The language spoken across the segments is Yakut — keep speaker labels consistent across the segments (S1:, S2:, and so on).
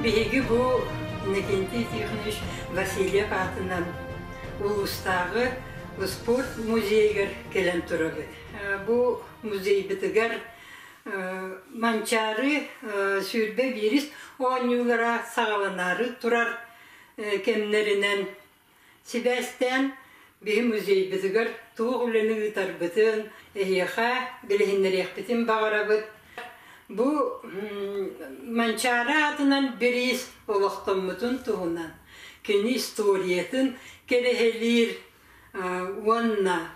S1: Бүгүн биһиги бу Иннокентий Тихонович Васильев аатынан улуустааҕы спорт музейыгар кэлэн турабыт. Бу музейбытыгар Манчаары 21 оонньуулара саҕаланаары турар кэмнэринэн Сибээстээн, биһи музейбытыгар туох үлэни ыытарбытын эһиэхэ билиһиннэриэхпитин баҕарабыт. Бу Манчаары аатынан бириис олохтоммутун туһунан кини историятын кэрэһэлиир уонна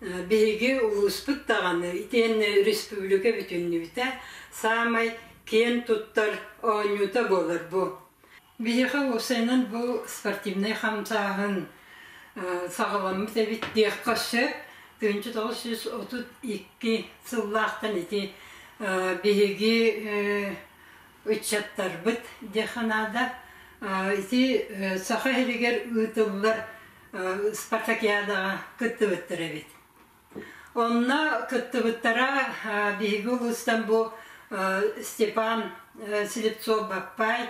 S1: биһиги улууспут даҕаны итиэннэ республика бүтүннүүтэ саамай киэн туттар оонньуута буолар бу. Биһиэхэ уопсайынан бу спортивнай хамсааһын саҕаламмыт эбит диэххэ сөп. 1932 сыллаахтан ити биһиги ыччаттарбыт диэххэ наада. Ити Саха сиригэр ыытыллар спартакиадаҕа кыттыбыттар эбит. Онно кыттыбыттара биһиги улуустан бу Степан Слепцов-Баппай,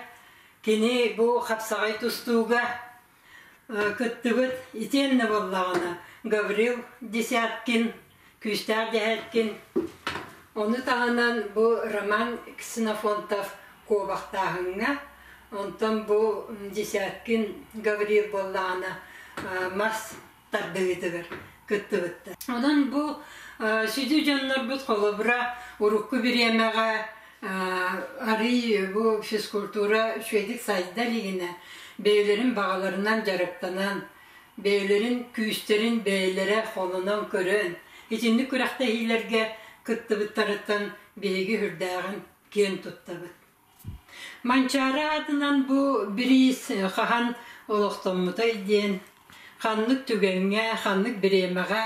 S1: кини бу хапсаҕай тустууга кыттыбыт. Итиэннэ буоллаҕына Гаврил Десяткин, Күүстээх Десяткин, ону таһынан бу Роман Ксенофонтов куобахтааһыҥҥа, онтон бу Десяткин Гаврил буоллаҕына мас тардыһыытыгар кыттыбыттар. Онон бу сүдү дьоннорбут холобура урукку бириэмэҕэ арыый бу физкультура үчүгэйдик сайда илигинэ бэйэлэрин баҕаларынан дьарыктанан, бэйэлэрин күүстэрин бэйэлэрэ холонон көрөн, итинник күрэхтэһиилэргэ кыттыбыттарыттан биһиги үрдээҕин киэн туттабыт. Манчаары аатынан бу бириис хаһан олохтоммутай диэн, ханнык түгэҥҥэ, ханнык бириэмэҕэ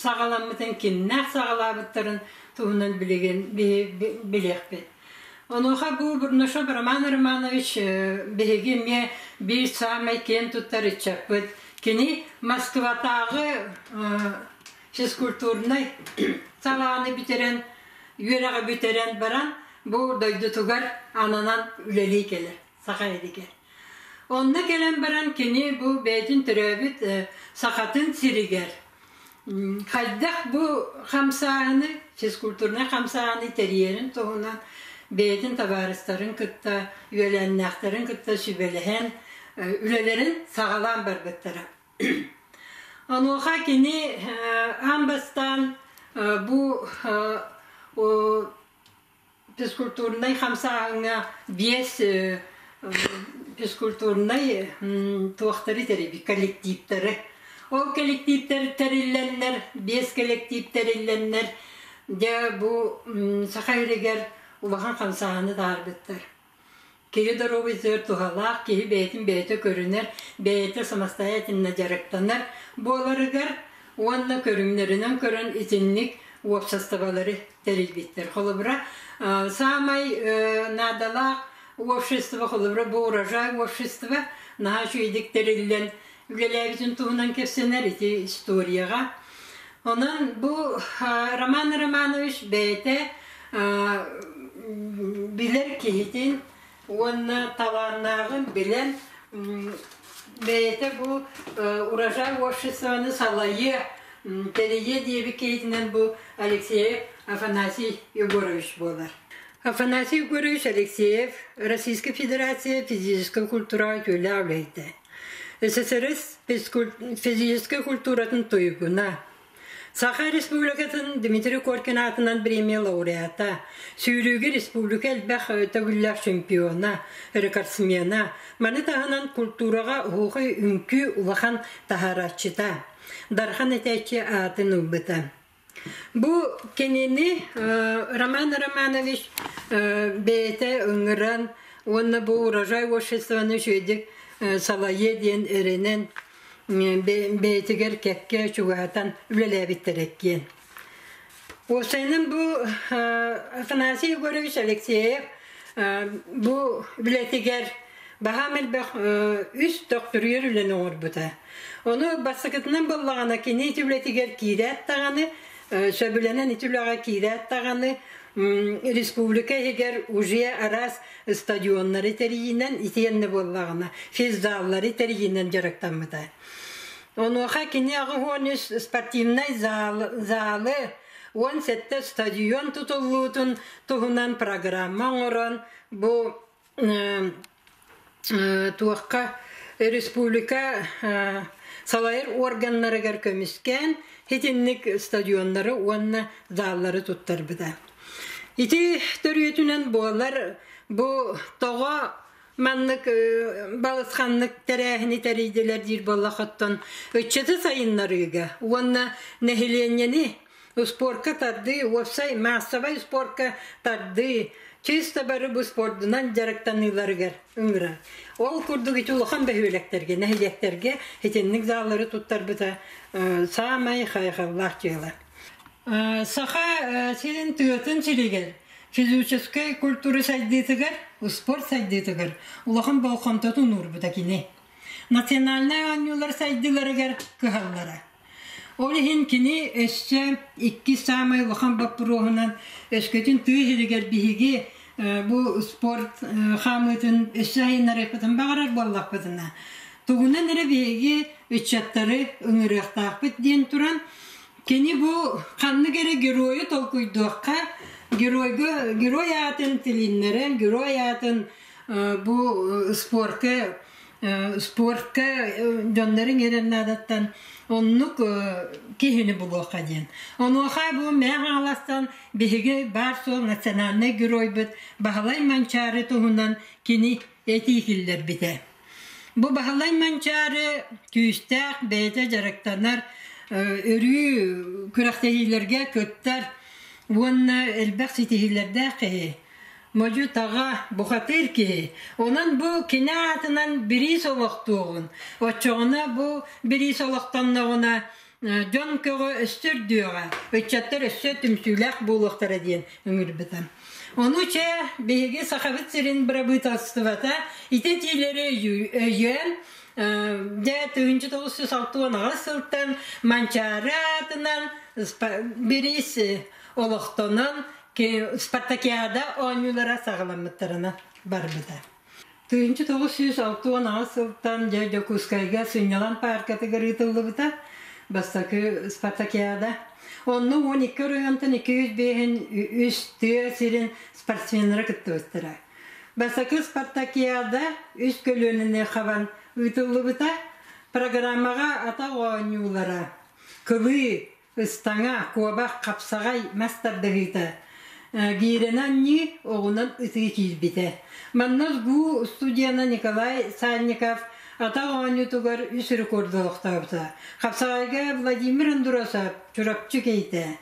S1: саҕаламмытын, кимнээх саҕалаабыттарын туһунан билигин билиэхпит. Онуоха бу Бурнашов Роман Романович биһиги эмиэ биир саамай киэн туттар ыччаппыт. Кини Москватааҕы физкультурнай салааны бүтэрэн, үөрэҕи бүтэрэн баран, бу дойдутугар ананан үлэлии кэлэр, Саха сиригэр. Онно кэлэн баран кини бу бэйэтин төрөөбүт Сахатын сиригэр хайдах бу хамсааһыны, физкультурнай хамсааһыны тэрийэрин туһунан бэйэтин табаарыстарын кытта, үөлээннээхтэрин кытта сүбэлэһэн үлэлэрин саҕалаан барбыттара. Онуоха кини аан бастаан бу физкультурнай хамсааһыҥҥа биэс физкультурнай туохтары тэрийбит коллективтары. Ол коллективтэр тэриллэннэр, биэс коллектив тэриллэннэр, дьэ бу Саха сиригэр улахан хамсааһыны таһаарбыттар. Киһи доруобуйатыгар туһалаах, киһи бэйэтин бэйэтэ көрүнэр, бэйэтэ самостоятельно дьарыктанар буоларыгар уонна көрүҥнэринэн көрөн итинник уопсастыбалары тэрийбиттэр. Холобура, саамай наадалаах общество, холобура, бу урожай общество наһаа үчүгэйдик тэриллэн үлэлээбитин туһунан кэпсэнэр ити историяҕа. Онон бу Роман Романович бэйэтэ билэр киһитин уонна талааннааҕын билэн бэйэтэ бу урожай обществоны салайыа, тэрийиэ диэбит киһитинэн бу Алексеев Афанасий Егорович буолар. Афанасий Егорович Алексеев Российскай Федерация физическэй культураҕа үтүөлээх үлэһитэ. СССР физическэй культуратын туйгуна, Саха Республикатын Дмитрий Коркин аатынан премия лауреата, сүүрүүгэ республика элбэх төгүллээх чемпиона, рекордсмена, маны таһынан культураҕа оһуохай үҥкүү улахан таһаарааччыта, Дархан этээччи аатын ылбыта. Бу кинини Роман Романович бэйэтэ ыҥыран уонна бу урожай обществоны үчүгэйдик салайыа диэн эрэнэн бэйэтигэр кэккэ чугаһатан үлэлээбиттэрэ иккиэн. Уопсайынан бу Афанасий Егорович Алексеев бу үлэтигэр баһаам элбэх үс төхтүрүйэр үлэни оҥорбута. Ону бастакытынан буоллаҕына кини ити үлэтигэр киирээт даҕаны, сөбүлэнэн ити үлэҕэ киирээт даҕаны, Республика иһигэр уже араас стадионнары тэрийиинэн итиэннэ буоллаҕына физзаллары тэрийиинэн дьарыктаммыта. Онуоха кини 83 спортивнай залы 17 стадион тутуллуутун туһунан программа оҥорон бу туохха республика салайар органнарыгар көмүскээн итинник стадионнары уонна заллары туттарбыта. Ити төрүөтүнэн буолар бу тоҕо маннык балысханнык тэрээһини тэрийдилэр диир буоллахоттон ыччаты сайыннарыыга уонна нэһилиэнньэни Спорка тардыы, уопсай маассабай спорка тардыы, чисто бары бу спордунан дьарыктаныыларыгар ыҥырар. Ол курдук ити улахан бөһүөлэктэргэ, нэһилиэктэргэ итинник заллары туттарбыта саамай хайҕаллаах дьыала. Саха сирин тыатын сиригэр физическэй культура сайдыытыгар, спорт сайдыытыгар улахан болҕомтотун уурбута кини. Национальнай оонньуулар сайдыыларыгар кыһаллара. Ол иһин кини өссө иккис саамай улахан боппуруоһунан өскөтүн тыа сиригэр биһиги бу спорт хаамыытын өссө сайыннарыахпытын баҕарар буоллахпытына, тугунан эрэ биһиги ыччаттары ыҥырыахтаахпыт диэн туран, кини бу ханнык эрэ геройу толкуйдуохха, геройга герой аатын тилиннэрэн, герой аатын бу спорка спортка дьоннорун эрэн наадаттан оннук киһини булуохха диэн. Онуоха бу Мэҥэ Хаҥаластан биһиги баар-суох национальнай геройбут Баһылай Манчаары туһунан кини этии киллэрбитэ. Бу Баһылай Манчаары күүстээх бэйэтэ дьарыктанар, өрүү күрэхтэһиилэргэ кыттар уонна элбэх ситиһиилэрдээх киһи. Модьу-таҕа, бухатыыр киһи. Онон бу кини аатынан бириис олохтуоҕун, оччоҕуна бу бириис олохтонноҕуна дьон көҕө өссө үрдүөҕэ, ыччаттар өссө түмсүүлээх буолуохтара диэн ыҥырбыта. Ону чэ, биһиги Сахабыт сирин бырабыыталыстыбата ити этиилэри өйөөн, дьэ 1968 сылтан Манчаары аатынан бириис олохтонон Спартакиада оонньуулара саҕаламмыттарына барбыта. 1968 сылтан дьэ Дьокуускайга сынньалаҥ пааркатыгар ыытыллыбыта бастакы спартакиада. Онно 12 оройуонтан 205 тыа сирин спортсменнара кыттыбыттара. Бастакы спартакиада үс көлүөнэни хабан ыытыллыбыта. Программаҕа атах оонньуулара, кылыы, Ыстаҥа, куобах, хапсаҕай мас тардыһыыта, гиирэни анньыы, оҕунан ытыы киирбитэ. Манна СГУ студена Николай Санников атах оонньуутугар үс рекорду олохтообута. Хапсаҕайга Владимир Андросов Чурапчы киһитэ.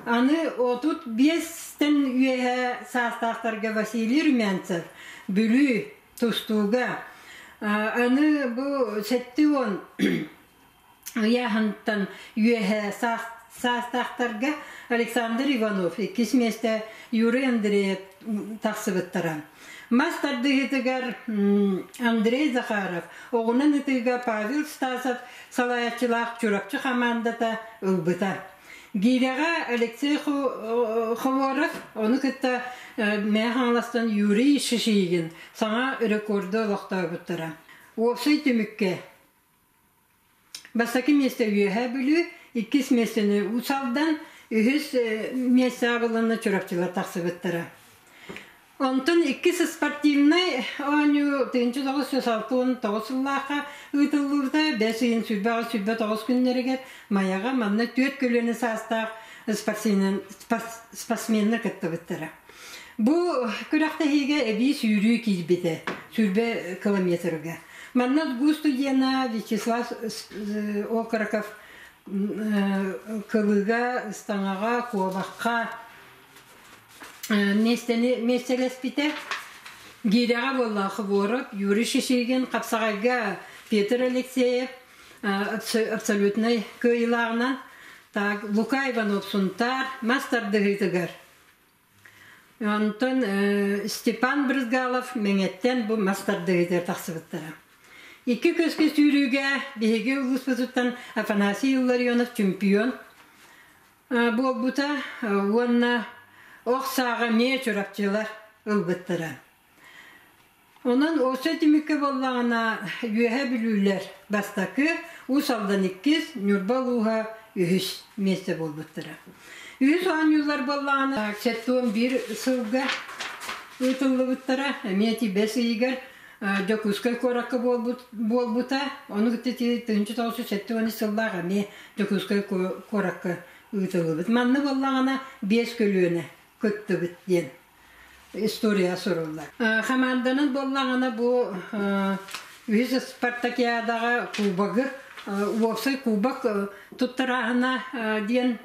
S1: Аны 35-тэн үөһэ саастаахтарга Василий Румянцев Бүлүү тустууга. Аны бу 70 ыйааһынтан үөһэ саастаахтарга Александр Иванов, иккис миэстэ Юрий Андреев тахсыбыттара. Мас тардыһыытыгар Андрей Захаров, оҕунан ытыыга Павел Стасов салайааччылаах Чурапчы хамаандата ылбыта. Гиирэҕэ Алексей Ховоров, ону кытта Мэҥэ Хаҥаластан Юрий Шишигин саҥа рекорду олохтообуттара. Уопсай түмүккэ Бастакы миэстэ Үөһээ Бүлүү, иккис миэстэни Уус Алдан, үһүс миэстэ аҕылынна Чурапчылар тахсыбыттара. Онтон иккис спортивнай оонньуу 1969 сыллаахха ыытыллыбыта, бэс ыйын 28 күннэригэр Майаҕа манна түөрт көлүөнэ саастаах спортсменнар кыттыбыттара. Бу күрэхтэһиигэ эбии сүүрүү киирбитэ, 20 километрга. Манна СГУ студена Вячеслав Окороков кылыга, ыстаҥаҕа, куобахха миэстэни миэстэлэспитэ. Гиирэҕэ буолла Хворов, Юрий Шишигин, хапсаҕайга Петр Алексеев абсолютнай кыайыылааҕынан, так Лука Иванов Сунтаар мас тардыһыытыгар Онтон Степан Брызгалов Мэҥэттэн бу мас тардыһыытыгар тахсыбыттара. Икки көскө сүүрүүгэ биһиги улууспутуттан Афанасий Илларионов чемпион буолбута уонна Ох сааҕа эмиэ Чурапчылар ылбыттара. Онон уопсай түмүккэ буоллаҕына, Үөһээ Бүлүүлэр бастакы, Уус Алдан иккис, Ньурба улууһа үһүс миэстэ буолбуттара. Үһүс оонньуулар буоллаҕына, 71 сылга ыытыллыбыттара, эмиэ ити бэс ыйыгар Дьокуускай куоракка буолбута. Ону кытта ити 1973 сыллаах эмиэ Дьокуускай куоракка ыытыллыбыт. Манна буоллаҕына биэс көлүөнэ кыттыбыт диэн история суруллар. Хамаанданан буоллаҕына бу үһүс спартакиадаҕа кубогы, уопсай кубок туттарааһына диэн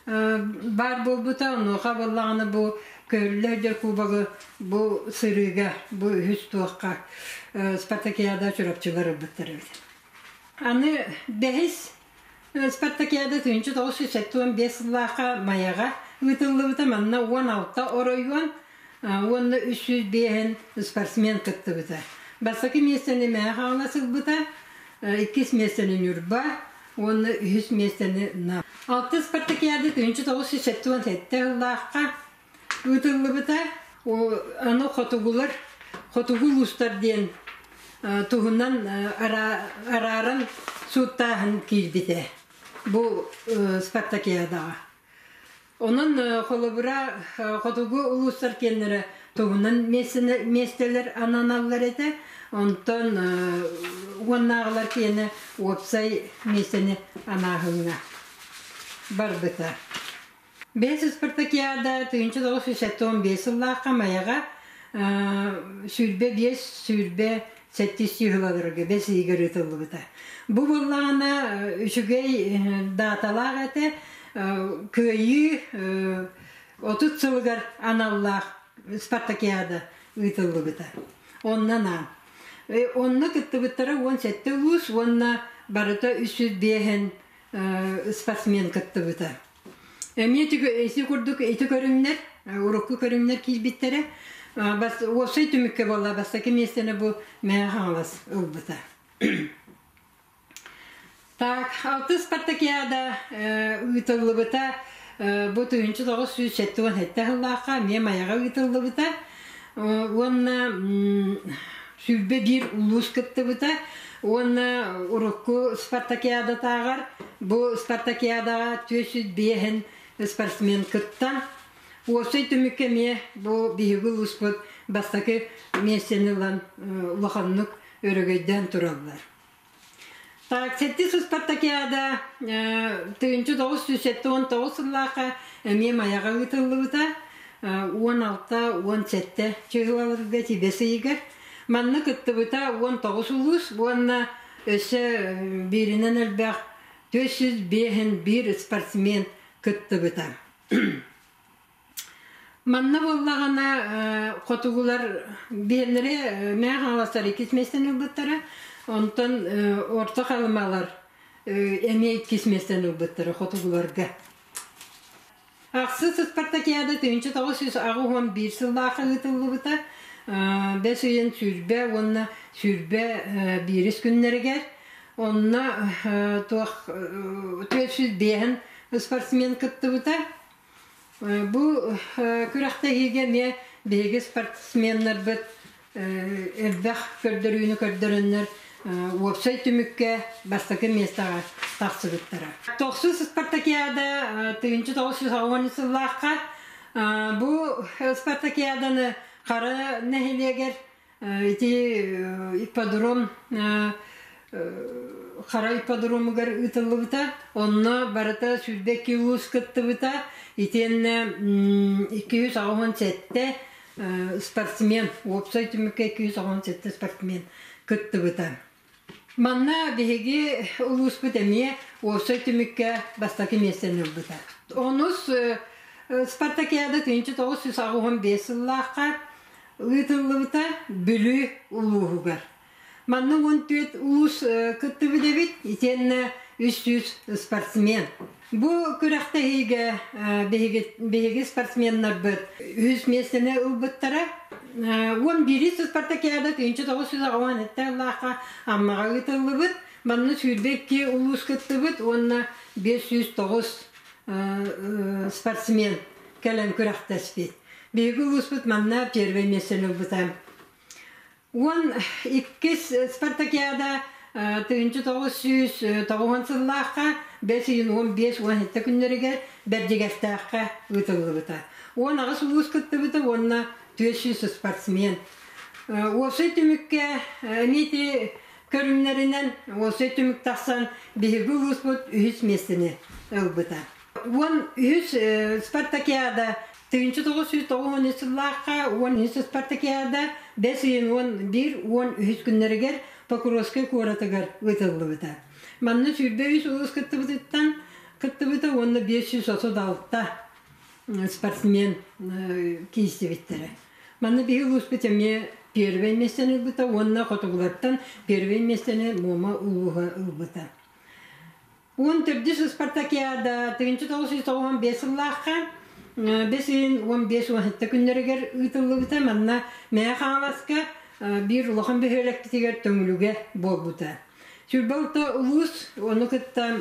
S1: баар буолбута. Онуоха буоллаҕына бу көһөрүллэ сылдьар кубогы бу сырыыга, бу үһүс туохха спартакиада Чурапчылар ылбыттар эбит. Аны бэһис Спартакиада 1975 сыллаахха Майаҕа ыытыллыбыта. Манна 16 оройуон уонна 305 спортсмен кыттыбыта. Бастакы миэстэни Мэҥэ Хаҥалас ылбыта, иккис миэстэни Ньурба уонна үһүс миэстэни Нам. Алтыс Спартакиада 1977 сыллаахха ыытыллыбыта. Аны хотугулар, хотугу улуустар диэн туһунан арааран сууттааһын киирбитэ бу спартакиадаҕа. Онон холобура хотугу улуустар киэннэрэ туһунан миэстэлэр ананаллар этэ. Онтон уоннааҕылар киэнэ уопсай миэстэни анааһыҥҥа барбыта. Бэс спартакиада 1975 сыллаахха Майаҕа 25 27 сүүһүлаларга бэс ыйыгар ыытыллыбыта. Бу буоллаҕына үчүгэй дааталаах этэ. Кыайыы 30 сылыгар аналлаах спартакиада ыытыллыбыта. Онно анаан. Онно кыттыбыттара 17 улуус уонна барыта 305 спортсмен кыттыбыта. Эмиэ ити курдук ити көрүҥнэр, урукку көрүҥнэр киирбиттэрэ. Уопсай түмүккэ буолла бастакы миэстэни бу Мэҥэ Хаҥалас ылбыта. Так, алтыс спартакиада ыытыллыбыта бу 1977 сыллаахха эмиэ Майаҕа ыытыллыбыта. Уонна 21 улуус кыттыбыта уонна урукку спартакиадатааҕар бу спартакиадаҕа 405 спортсмен кыттан уопсай түмүккэ эмиэ бу биһиги улууспут бастакы миэстэни ылан улаханнык өрөгөйдөөн тураллар. Так, сэттис спартакиада 1979 сыллаахха эмиэ Майаҕа ыытыллыбыта. 16-17 чыһылаларга Тибэс ыйыгар. Манна кыттыбыта 19 улуус уонна өссө бииринэн элбэх 405 спортсмен кыттыбыта. Манна буоллаҕына хотугулар биһиэннэри Мэҥэ Хаҥаластар иккис миэстэни ылбыттара, онтон Орто Халымалар эмиэ иккис миэстэни ылбыттара хотугуларга. Ахсыс спартакиада 1981 сыллаахха ыытыллыбыта. Бэс ыйын сүүрбэ уонна сүүрбэ биирис күннэригэр. Онно туох 405 спортсмен кыттыбыта. Бу күрэхтэһиигэ эмиэ биһиги спортсменнарбыт элбэх көрдөрүүнү көрдөрөннөр уопсай түмүккэ бастакы миэстэҕэ тахсыбыттара. Тохсус спартакиада 1990 сыллаахха бу спартакиаданы Хара нэһилиэгэр Ити ипподром Хара ипподромугар ыытыллыбыта. Онно барыта 22 улуус кыттыбыта. Итиэннэ 287 спортсмен, уопсай түмүккэ 287 спортсмен кыттыбыта. Манна биһиги улууспут эмиэ уопсай түмүккэ бастакы миэстэни ылбыта. Онус спартакиада 1985 сыллаахха ыытыллыбыта Бүлүү улууһугар. Манна 14 улуус кыттыбыт эбит, итиэннэ 300 спортсмен. Бу күрэхтэһиигэ биһиги спортсменнарбыт үһүс миэстэни ылбыттара. 11 спартакиада 1997 сыллаахха Аммаҕа ыытыллыбыт. Манна 22 улуус кыттыбыт уонна 509 спортсмен. кэлэн күрэхтэспит. Биһиги улууспут манна первый миэстэни ылбыта. 12-ис спартакиада 1990 сыллаахха бэс ыйын 15-17 күннэригэр Бэрдьигэстээххэ ыытыллыбыта. 18 улуус кыттыбыта уонна 400 спортсмен. Уопсай түмүккэ эмиэ ити көрүҥнэринэн уопсай түмүк тахсан биһиги улууспут үһүс миэстэни ылбыта. 13 спартакиада 1993 сыллаахха 13 спартакиада бэс ыйын 11-13 күннэригэр Покровскай куоратыгар ыытыллыбыта. Манна 23 улуус кыттыбытыттан кыттыбыта уонна 536 спортсмен киирсибиттэрэ. Манна биһиги улууспут эмиэ первэй миэстэни ылбыта уонна хотугулартан первэй миэстэни Муома улууһа ылбыта. 14-үс спартакиада 1995 сыллаахха бэс ыйын 15-17 күннэригэр ыытыллыбыта. Манна Мэҥэ Хаҥаласка биир улахан бөһүөлэкпитигэр Төҥүлүгэ буолбута. Сүүрбэ алта улуус, ону кытта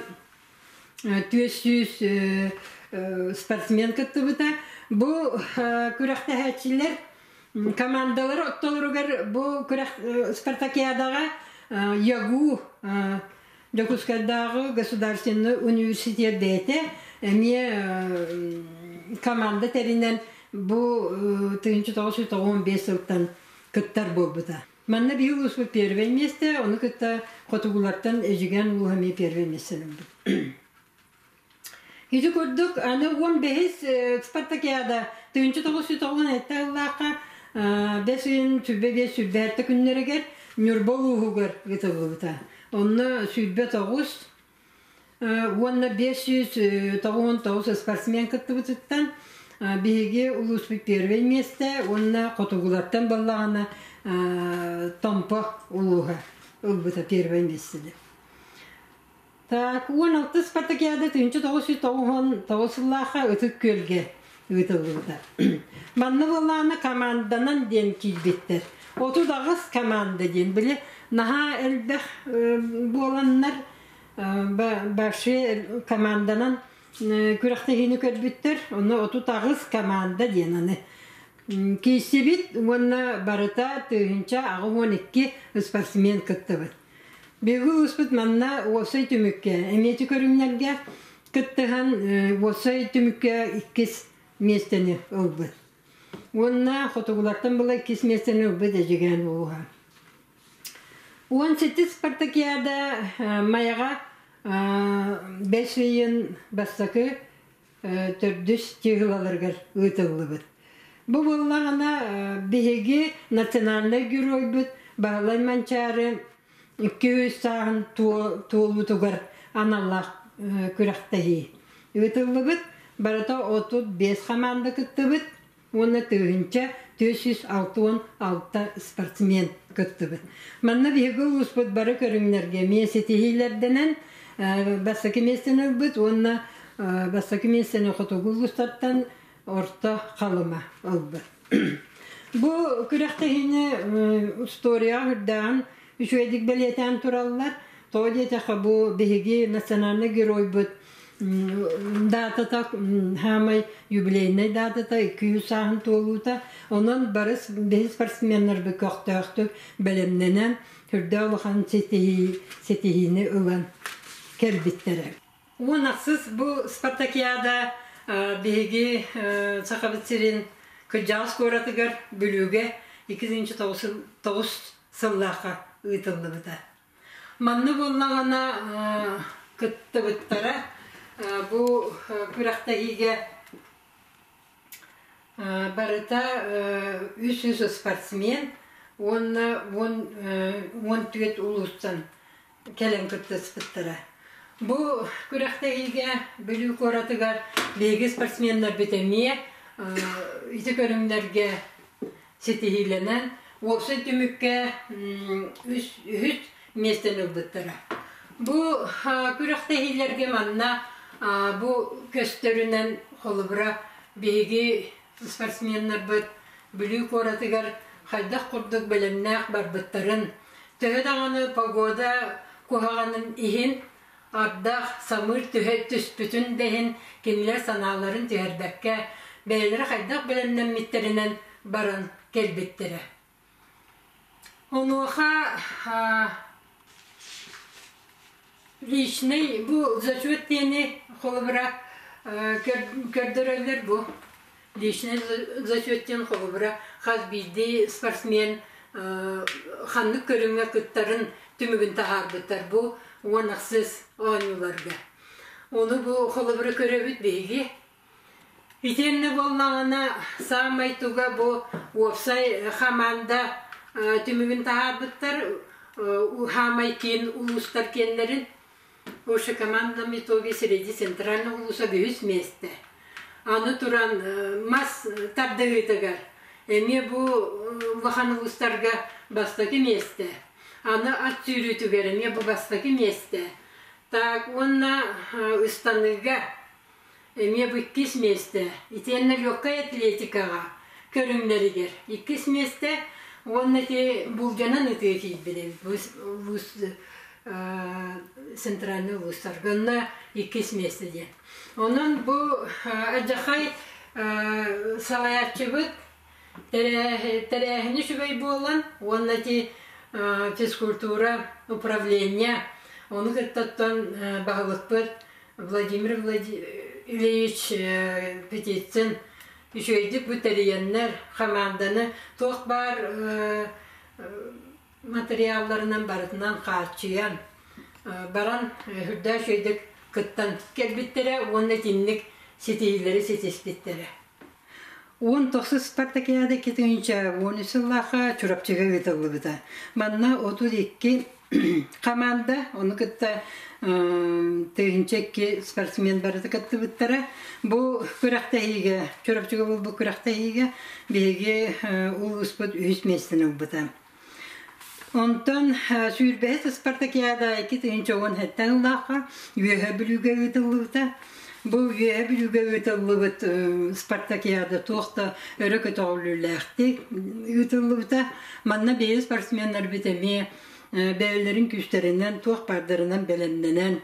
S1: 400 спортсмен кыттыбыта. Бу күрэхтэһээччилэр командалар оттолоругар бу күрэх спартакиадаҕа ЯГУ Дьокуускайдааҕы государственнай университет бэйэтэ эмиэ команда тэринэн бу 1995 сылтан кыттар буолбута. Манна биһиги улууспут первое место, ону кытта хотугулартан Эдьигээн улууһа эмиэ первое место ылбыт. Ити курдук, аны 15-ис спартакиада 1997 сыллаахха бэс ыйын 25-27 күннэригэр Ньурба улууһугар ыытыллыбыта. Онно 29 уонна 599 спортсмен кыттыбытыттан биһиги улууспут первый миэстэ уонна хотугулартан буоллаҕына Томпо улууһа ылбыта первый миэстэни. Так, 16 спартакиада 1999 сыллаахха Ытык Күөлгэ ыытыллыбыта. Манна буоллаҕына команданан диэн киирбиттэр. 38 команда диэн били наһаа элбэх буоланнар большие команданан күрэхтэһиини көрбүттэр. Онно 38 команда диэн аны киирсибит уонна барыта 1082 спортсмен кыттыбыт. Биһиги улууспут манна уопсай түмүккэ, эмиэ көрүҥнэргэ кыттыһан уопсай түмүккэ иккис миэстэни ылбыт. Уонна хотугулартан была иккис миэстэни ылбыт Эдьигээн улууһа. 17 спартакиада Майаҕа бэс ыйын бастакы төрдүс чыыһылаларыгар ыытыллыбыт. Бу буоллаҕына биһиги национальнай геройбут Баһылай Манчаары 200 сааһын туолуутугар аналлаах күрэхтэһии ыытыллыбыт. Барыта 35 хамаанда кыттыбыт уонна 1466 спортсмен кыттыбыт. Манна биһиги улууспут бары көрүҥнэргэ эмиэ ситиһиилэрдэнэн бастакы миэстэни ылбыт уонна бастакы миэстэни хотугу улуустартан Орто Халыма ылбыт. Бу күрэхтэһиини устуоруйаҕа үрдээҕин үчүгэйдик бэлиэтээн тураллар. Тоҕо диэтэххэ бу биһиги национальнай геройбут даатата хаамай юбилейнай даатата 200 сааһын туолуута. Онон бары биһи спортсменнарбыт көхтөөхтүк бэлэмнэнэн, сүрдээх улахан ситиһиини ылан кэлбиттэрэ. 16 бу спартакиада биһиги Сахабыт сирин кырдьаҕас куоратыгар Бүлүүгэ 2009 сыллаахха ыытыллыбыта. Манна буоллаҕына кыттыбыттара бу күрэхтэһиигэ барыта 300 спортсмен уонна 14 улуустан кэлэн кыттыспыттара. Бу күрэхтэһиигэ Бүлүү куоратыгар биһиги спортсменнарбыт эмиэ ити көрүҥнэргэ ситиһиилэнэн, уопсай түмүккэ үһүс миэстэни ылбыттара. Бу күрэхтэһиилэргэ манна бу көстөрүнэн холобура биһиги спортсменнарбыт Бүлүү куоратыгар хайдах курдук бэлэмнээх барбыттарын, төһө даҕаны погода куһаҕанын иһин ардах, самыыр түһэ түспүтүн да иһин кинилэр санааларын түһэрбэккэ, бэйэлэрэ хайдах бэлэмнэммиттэринэн баран кэлбиттэрэ. Онуоха личный бу зачет диэни холобура көрдөрөллөр бу личный зачет диэн холобура хас биирдии спортсмен ханнык көрүҥҥэ кыттарын түмүгүн таһаарбыттар бу 10 ахсыс оонньууларга. Ону бу холобура көрөбүт биһиги. Итиэннэ буоллаҕына саамай туга бу уопсай хамаанда түмүгүн таһаарбыттар хаамай киин улуустар киэннэрин Общая командном итоге среди центральных улуусов үһүс миэстэ. Аны туран мас тардыһыытыгар эмиэ бу улахан улуустарга бастакы миэстэ. Аны ат сүүрүүтүгэр эмиэ бу бастакы миэстэ. Так уонна ыстаныыга эмиэ бу иккис миэстэ. Итиэннэ легкай атлетикаҕа көрүҥнэригэр иккис миэстэ уонна ити булдьанан ытыы киирбит эбит улуус центральный улуустарга онно иккис миэстэ диэн. Онон бу алдьархай салайааччыбыт тэрээһини үчүгэй буолан уонна ити физкультура управление ону кытта баһылыкпыт Владимир Ильич Петицын үчүгэйдик бу тэрийэннэр хамаанданы туох баар материалларынан барытынан хааччыйан баран үрдээх үчүгэйдик кыттан кэлбиттэрэ уонна итинник ситиһиилэри ситиспиттэрэ. 19-ус спартакиада 2013 сыллаахха Чурапчыга ыытыллыбыта. Манна 32 хамаанда, ону кытта 1002 спортсмен барыта кыттыбыттара. Бу күрэхтэһиигэ, Чурапчыга буолбут күрэхтэһиигэ биһиги улууспут үһүс миэстэни ылбыта. Онтон 25-с спартакиада 2017 сыллаахха Үөһээ Бүлүүгэ ыытыллыбыта. Бу Үөһээ Бүлүүгэ ыытыллыбыт спартакиада туох да өрө көтөҕүллүүлээхтик ыытыллыбыта. Манна биһиги спортсменнарбыт эмиэ бэйэлэрин күүстэринэн, туох баардарынан бэлэмнэнэн,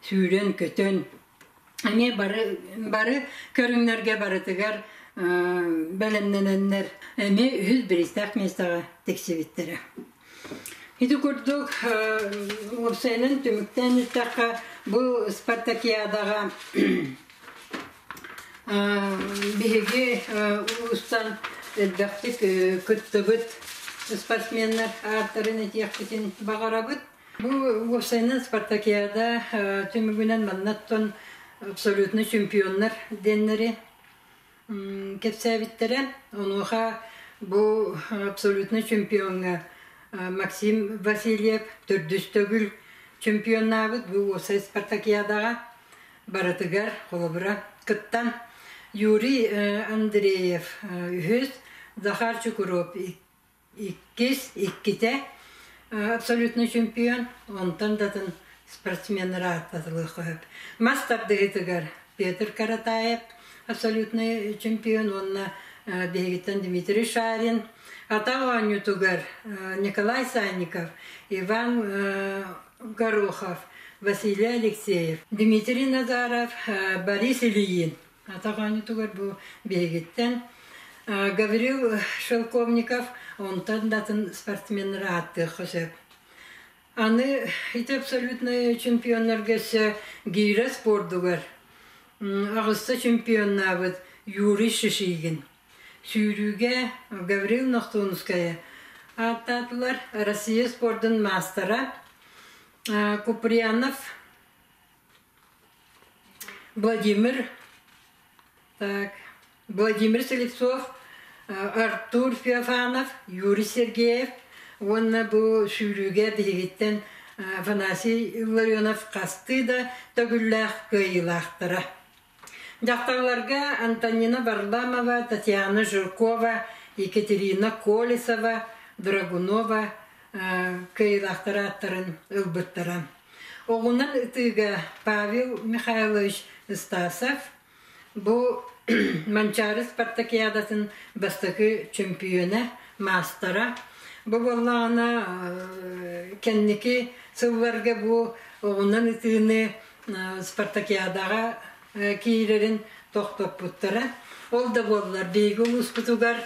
S1: сүүрэн-көтөн, эмиэ бары, бары көрүҥнэргэ барытыгар бэлэмнэнэннэр эмиэ үһүс бириистээх миэстэҕэ тиксибиттэрэ. Ити курдук уопсайынан түмүктээн эттэххэ, бу спартакиадаҕа биһиги улуустан элбэхтик кыттыбыт спортсменнар ааттарын этиэхпитин баҕарабыт. Бу уопсайынан спартакиада түмүгүнэн маннаттан абсолютный чемпионнар диэннэри кэпсээбиттэрэ. Онуоха бу абсолютный чемпиоҥҥа Максим Васильев төрдүс төгүл чемпионнаабыт бу уопсай спартакиадаҕа барытыгар холобура кыттан Юрий Андреев үһүс, Захар Чукуров иккис, иккитэ абсолютный чемпион, онтон да атын спортсменнар ааттатылыахха сөп. Мас тардыһыытыгар Петр Каратаев абсолютный чемпион уонна биһигиттэн Дмитрий Шарин, атах оонньуутугар Николай Санников, Иван Горохов, Василий Алексеев, Дмитрий Назаров, Борис Ильин. Атах оонньуутугар бу биһигиттэн Гаврил Шелковников, онтон да атын спортсменнары ааттыахха сөп. Аны ити абсолютнай чемпионнарга өссө гиирэ спордугар аҕыста чемпионнаабыт Юрий Шишигин. Сүүрүүгэ Гаврил Нохтунскайы ааттаатылар. Россия спордун маастара Куприянов Владимир так, Владимир Слепцов, Артур Феофанов, Юрий Сергеев уонна бу сүүрүүгэ биһигиттэн Афанасий Илларионов хастыы да төгүллээх кыайыылаахтара. Дьахталларга Антонина Варламова, Татьяна Жиркова, Екатерина Колесова, Драгунова кыайыылаахтар ааттарын ылбыттара. Оҕунан ытыыга Павел Михайлович Стасов бу Манчаары спартакиадатын бастакы чөмпүйүөнэ, маастара. Бу буоллаҕына кэнники сылларга бу оҕунан ытыыны спартакиадаҕа киирэрин тохтоппуттара. Ол да буоллар биһиги улууспутугар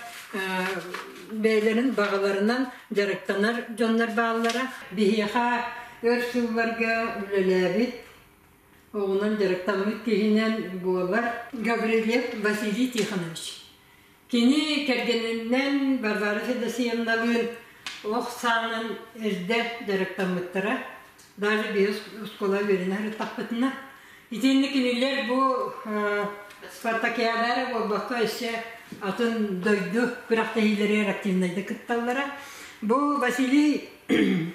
S1: бэйэлэрин баҕаларынан дьарыктанар дьоннор бааллара. Биһиэхэ өр сылларга үлэлээбит, оҕунан дьарыктаммыт киһинэн буолар Гаврильев Василий Тихонович. Кини кэргэнинэн Варвара Федосеевналыын ох саанан эрдэ дьарыктаммыттара. Даже биһи оскуола үөрэнэ сырыттахпытына. Итинник кинилэр бу спартакиада эрэ буолбакка өссө атын дойду күрэхтэһиилэригэр активнайдык кытталлара. Бу Василий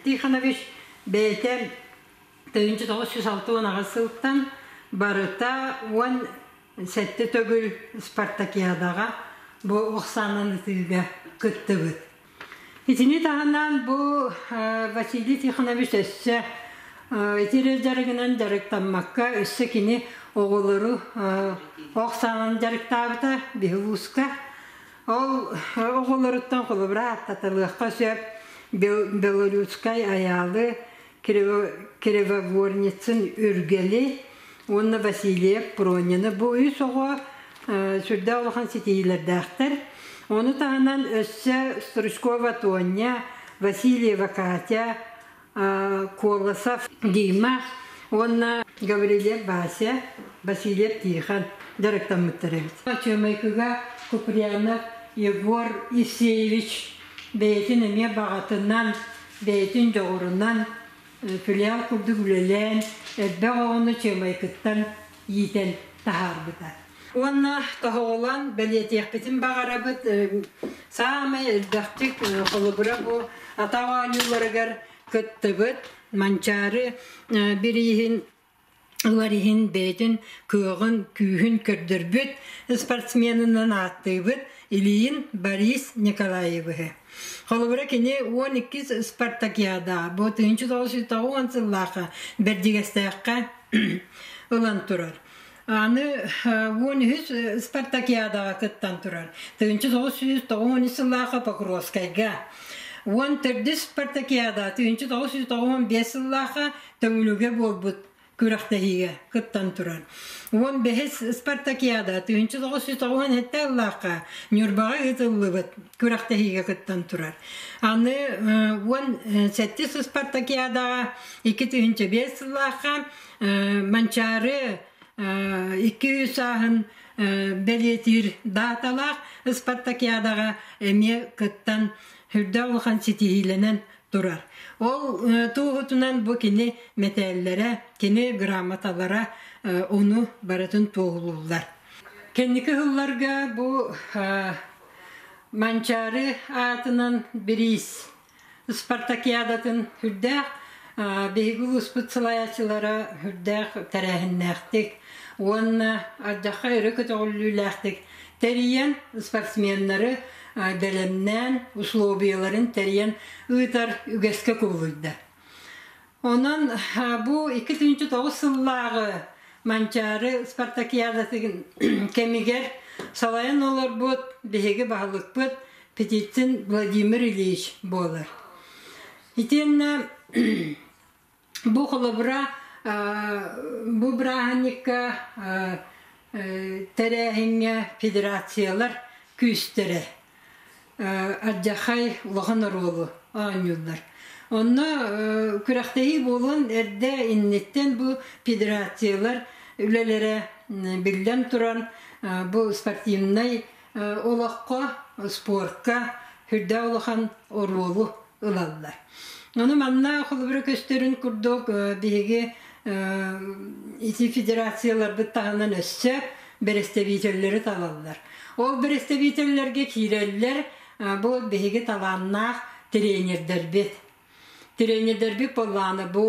S1: Тихонович бэйэтэ 1968 сылтан барыта 17 төгүл спартакиадаҕа бу ох саанан ытыыга кыттыбыт. Итини таһынан бу Василий Тихонович өссө ити эрэ дьарыгынан дьарыктаммакка өссө кини оҕолору ох саанан дьарыктаабыта биһи улууска. Ол оҕолоруттан холобура ааттаталыахха сөп Белорусскай Айаалы, Кривогорницын Үргэли уонна Васильев Пронины бу үс оҕо сүрдээх улахан ситиһиилэрдээхтэр. Ону таһынан өссө Стручкова Тоня, Васильева Катя, Колосов Дима уонна Гаврильев Вася, Васильев Тихон дьарыктаммыттар эбит. Чыамайкыга Куприянов Егор Евсеевич бэйэтин эмиэ баҕатынан бэйэтин дьоҕурунан филиал курдук үлэлээн, элбэх оҕону Чыамайкыттан иитэн таһаарбыта. Уонна тоһоҕолоон бэлиэтиэхпитин баҕарабыт, саамай элбэхтик холобура бу атах оонньууларыгар кыттыбыт Манчаары бирииһин ылар иһин бэйэтин кыаҕын, күүһүн көрдөрбүт спортсменынан ааттыыбыт Ильин Борис Николаевиһы. Холобура кини 12 спартакиада бу 1990 сыллаахха Бэрдьигэстээххэ ылан турар. Аны 13 спартакиадаҕа кыттан турар. 1993 сыллаахха Покровскайга. 14 спартакиада 1995 сыллаахха Төҥүлүгэ буолбут күрэхтэһиигэ кыттан турар. 15 спартакиада 1997 ыллаахха Ньурбаҕа ыытыллыбыт күрэхтэһиигэ кыттан турар. Аны 17 спартакиадаҕа 2005 сыллаахха Манчаары 200 сааһын бэлиэтиир дааталаах спартакиадаҕа эмиэ кыттан сүрдээх улахан ситиһиилэнэн турар. Ол туоһутунан бу кини мэтээллэрэ, кини грамоталара ону барытын туоһулууллар. Кэнники сылларга бу Манчаары аатынан бириис спартакиадатын үрдээх биһиги улууспут салайааччылара үрдээх тэрээһиннээхтик уонна ардахха өрө көтөҕүллүүлээхтик тэрийэн спортсменнары бэлэмнээн, условияларын тэрийэн ыытар үгэскэ кубулуйда. Онон бу 2009 сыллааҕы Манчаары спартакиадатын кэмигэр салайан олорбут биһиги баһылыкпыт Петицин Владимир Ильич буолар. Итиэннэ бу холобура бу бырааһынньыкка тэрээһиҥҥэ федерациялар күүстэрэ алдьархай улахан оруолу оонньууллар. Онно күрэхтэһии буолуон эрдэ инниттэн бу федерациялар үлэлэрэ биллэн туран бу спортивнай олоххо, спортка сүрдээх улахан оруолу ылаллар. Ону манна холобура көстөрүн курдук биһиги ити федерацияларбыт таһынан өссө бэрэстэбиитэллэри талаллар. Ол бэрэстэбиитэллэргэ киирэллэр бу биһиги талааннаах тренердэрбит. Тренердэрбит буоллаҕына бу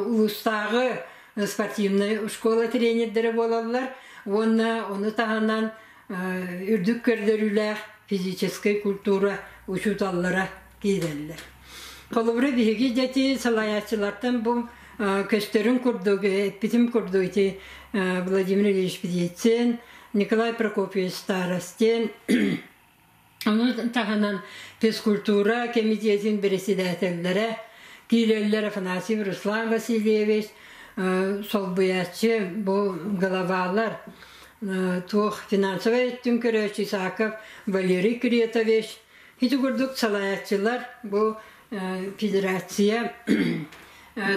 S1: улуустааҕы спортивнай школа тренердэрэ буолаллар уонна ону таһынан үрдүк көрдөрүүлээх физическэй культура учууталлара киирэллэр. Холобура биһиги дьэти салайааччылартан бу көстөрүн курдук, эппитим курдук ити Владимир Ильич Птицын, Николай Прокопьевич Старостин, ону таһынан физкультура кэмитиэтин председателлэрэ киирэллэр Афанасьев Руслан Васильевич, солбуйааччы бу главалар туох финансовай өттүн көрөөччү Исаков Валерий Кретович ити курдук салайааччылар бу федерация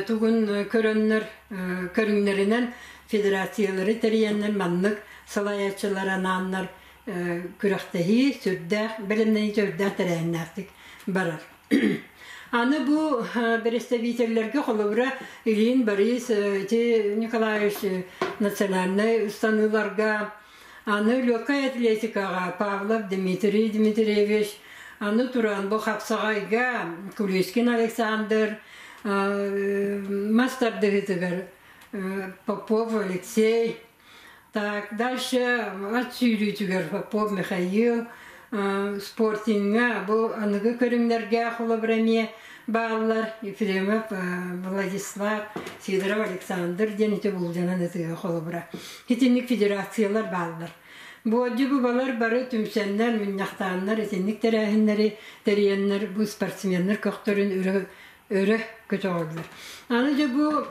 S1: тугун көрөннөр көрүҥнэринэн федерациялары тэрийэннэр маннык салайааччылар анааннар күрэхтэһии сүрдээх бэлэмнэнии сүрдээх тэрээһиннээхтик барар. Аны бу представителлэргэ холобура Ильин Борис ити Николаевич национальнай ыстаныыларга, аны легкай атлетикаҕа Павлов Дмитрий Дмитриевич, аны туран бу хапсаҕайга Кулискин Александр, мас тардыһыытыгар Попов Алексей, Так, дальше ат сүүрүүтүгэр Попов Михаил, спортиҥҥа бу аныгы көрүҥнэргэ холобура эмиэ бааллар Ефремов Владислав, Сидоров Александр диэн ити булдьанан ытыга холобура. Итинник федерациялар бааллар. Буодьу бубалар бары түмсэннэр, мунньахтааннар итинник тэрээһиннэри тэрийэннэр бу спортсменнар көхтөрүн өрө өрө көтөҕөллөр. Аны дьэ бу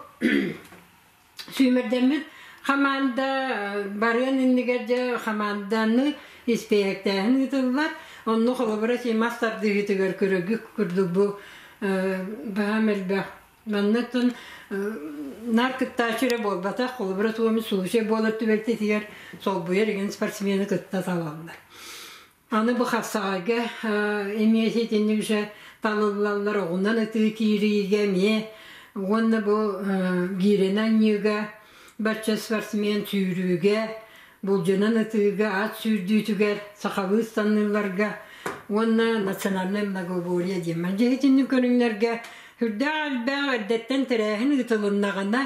S1: Сүүмэрдэммит хамаанда барыан иннигэр дьэ хамаанданы испиэһэктээһин ыытыллар. Онно холобура мас тардыһыытыгар көрөгү курдук бу баһаам элбэх. Маннаттан наар кыттааччы эрэ буолбатах, холобура туоми случай буолар түбэлтэтигэр солбуйар игин спортсмены кытта талаллар. Аны бу хапсаҕайга эмиэ итинник уже талыллаллар оҕунан ытыы киириигэ эмиэ уонна бу гиирэни анньыыга бачча спортсмен сүүрүүгэ булдьанан ытыыга ат сүүрдүүтүгэр сахалыы ыстаныыларга уонна национальнай многоборье диэн дьэ итинник көрүҥнэргэ сүрдээх элбэх эрдэттэн тэрээһин ыытылыннаҕына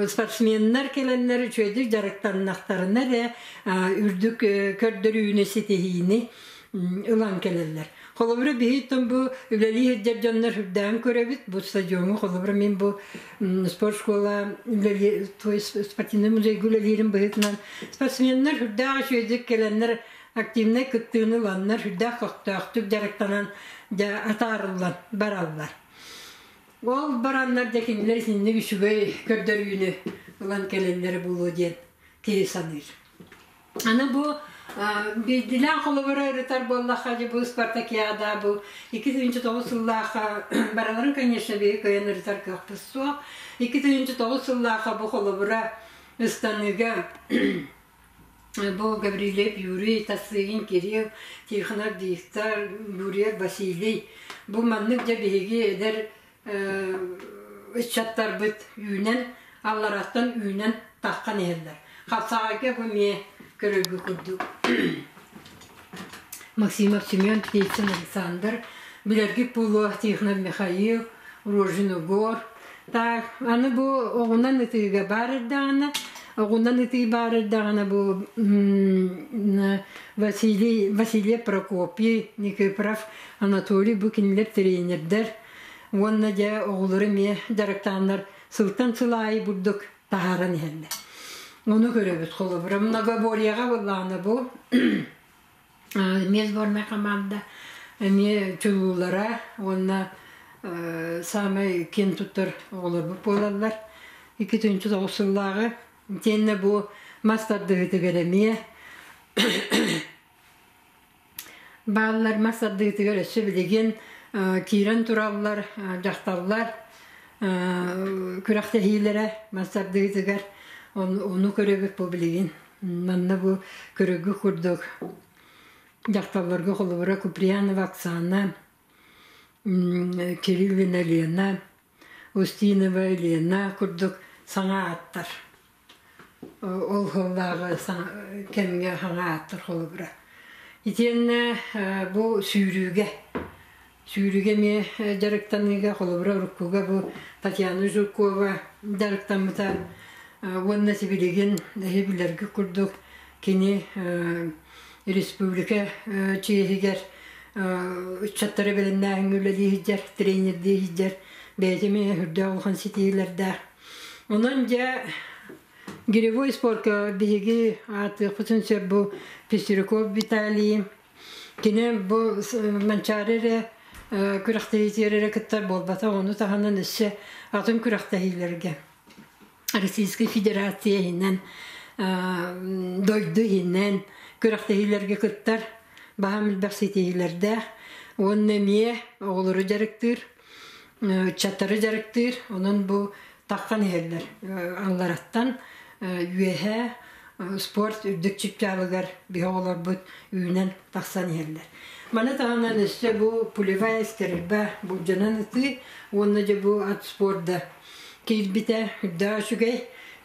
S1: спортсменнар кэлэннэр үчүгэйдик дьарыктаннахтарына эрэ үрдүк көрдөрүүнү ситиһиини ылан кэлэллэр. Холобура биһиттэн бу үлэлии сылдьар дьоннор үрдээн көрөбүт. Бу стадиоҥҥа холобура мин бу спорт школа спортивный музейга үлэлиирим быһыытынан спортсменнар үрдээх үчүгэйдик кэлэннэр активнай кыттыыны ыланнар үрдээх көхтөөхтүк дьарыктанан дьэ атаарыллан бараллар. Ол бараннар да кинилэр итинник үчүгэй көрдөрүүнү ылан кэлэллэрэ буолуо диэн киһи саныыр. Аны бу биирдилээн холобура ырытар буоллахха дьэ бу спартакиада бу 2009 сыллаахха барыларын конечно биһи кыайан ырытар кыахпыт суох. 2009 сыллаахха бу холобура ыстаныыга Бу Гаврильев Юрий, Тасыгин Кирилл, Тихонов Виктор, Гурьев Василий бу маннык дьэ биһиги эдэр ыччаттарбыт үүнэн, аллараттан үүнэн таххан иһэллэр. Хапсаҕайга бу эмиэ көрөргө курдук. Максимов Семен, Птицын Александр, билэргит буолуо Тихонов Михаил, Рожин Егор. Так, аны бу оҕунан ытыыга баар эрдэҕинэ, оҕунан ытыы баар эрдэҕинэ бу Василий, Василий Прокопий, Никифоров Анатолий бу кинилэр тренердэр уонна дьэ оҕолору эмиэ дьарыктааннар сылтан сыл аайы бурдук таһааран иһэллэр. Ону көрөбүт холобура многоборьеҕа буоллаҕына бу эмиэ сборнай команда эмиэ чулуулара уонна саамай киэн туттар оҕолорбут буолаллар. 2009 сыллааҕы итиэннэ бу мас тардыһыытыгар эмиэ бааллар мас тардыытыгар өссө билигин киирэн тураллар дьахталлар күрэхтэһиилэрэ мас тардыытыгар ону көрөбүт бу билигин Манна бу көрөгү курдук дьахталларга холобура Куприянова Оксана, Кириллина Лена, Устинова Елена курдук саҥа ааттар. Ол сыллааҕы кэмҥэ саҥа ааттар холобура. Итиэннэ бу сүүрүүгэ сүүрүүгэ эмиэ дьарыктаныыга холобура уруккуга бу Татьяна Жиркова дьарыктаммыта уонна сибилигин эһи билэргэ курдук кини республика чиэһигэр ыччаттары бэлэмнээһиҥҥэ үлэлии сылдьар, тренердии сылдьар бэйэтэ эмиэ үрдээх улахан ситиһиилэрдээх. Онон дьэ гиревой спорка биһиги ааттыахпытын сөп бу Пестряков Виталий Кини бу Манчаары эрэ күрэхтэһиитигэр эрэ кыттар буолбатах, ону таһынан өссө атын күрэхтэһиилэргэ. Российскай Федерация иһинэн, дойду иһинэн күрэхтэһиилэргэ кыттар, баһаам элбэх ситиһиилэрдээх уонна эмиэ оҕолору дьарыктыыр, ыччаттары дьарыктыыр. Онон бу таххан иһэллэр аллараттан үөһээ спорт үрдүк чыпчаалыгар биһи оҕолорбут үүнэн тахсан иһэллэр. Маны таһынан өссө бу пулевая стрельба былдьанан ытыы уонна дьэ бу ат спорда киирбитэ үрдээх үчүгэй.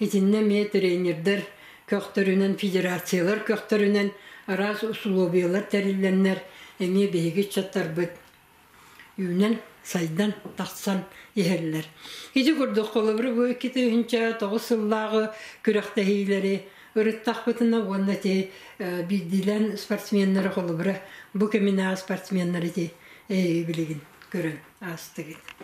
S1: Итиннэ эмиэ тренердэр көхтөрүнэн, федерациялар көхтөрүнэн араас усулуобуйалар тэриллэннэр эмиэ биһиги ыччаттарбыт үүнэн, сайдан, тахсан иһэллэр. Ити курдук холобур бу 2009 сыллааҕы күрэхтэһиилэри ырыттахпытына уонна ити биирдиилээн спортсменнары холобура бу кэминээҕи спортсменнары ити билигин көрөн аастыгыт.